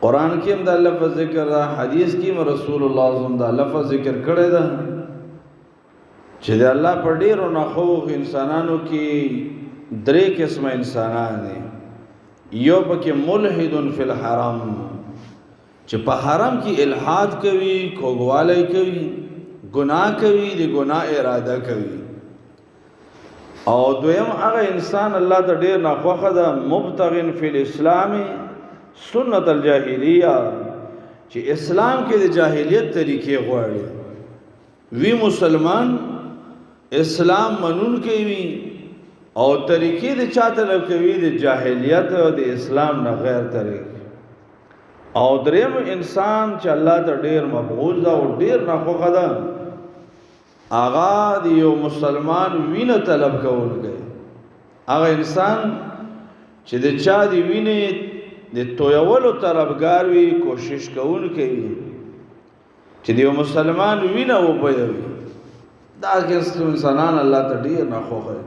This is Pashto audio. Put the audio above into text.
قرآن کې هم دا لفظ ذکر ده، حدیث کې هم رسول الله صلی الله علیه وسلم دا لفظ ذکر کړی ده چې د الله په ډېرو نخوښ انسانانو کې درې قسمه انسانان دي. یو پکې ملحد فی الحرم، چې په حرم کې الحاد کوي، کوږوالی کوي، ګناه کوي، د ګناه اراده کوي. او دویم هغه انسان الله ته ډیر ناخوښه ده، مبتغن فی الاسلام سنت الجاهلیه، چې اسلام کې د جاهلیت طریقې غواړي. وی مسلمان اسلام منون کوي او طریقې د چا طلب کوي؟ د جاهلیت او د اسلام نه غیر طریقې. او دریم انسان چې الله ته ډیر مبغوض ده او ډیر ناخوښه ده، هغه د یو مسلمان وینه طلب کوونکی، هغه انسان چې د چا د وینې د تویولو طلبګار وي، کوشش کوونکی وي چې د یو مسلمان وینه وبویوي، دا قسم انسانان الله ته ډیر ناخوښه دي.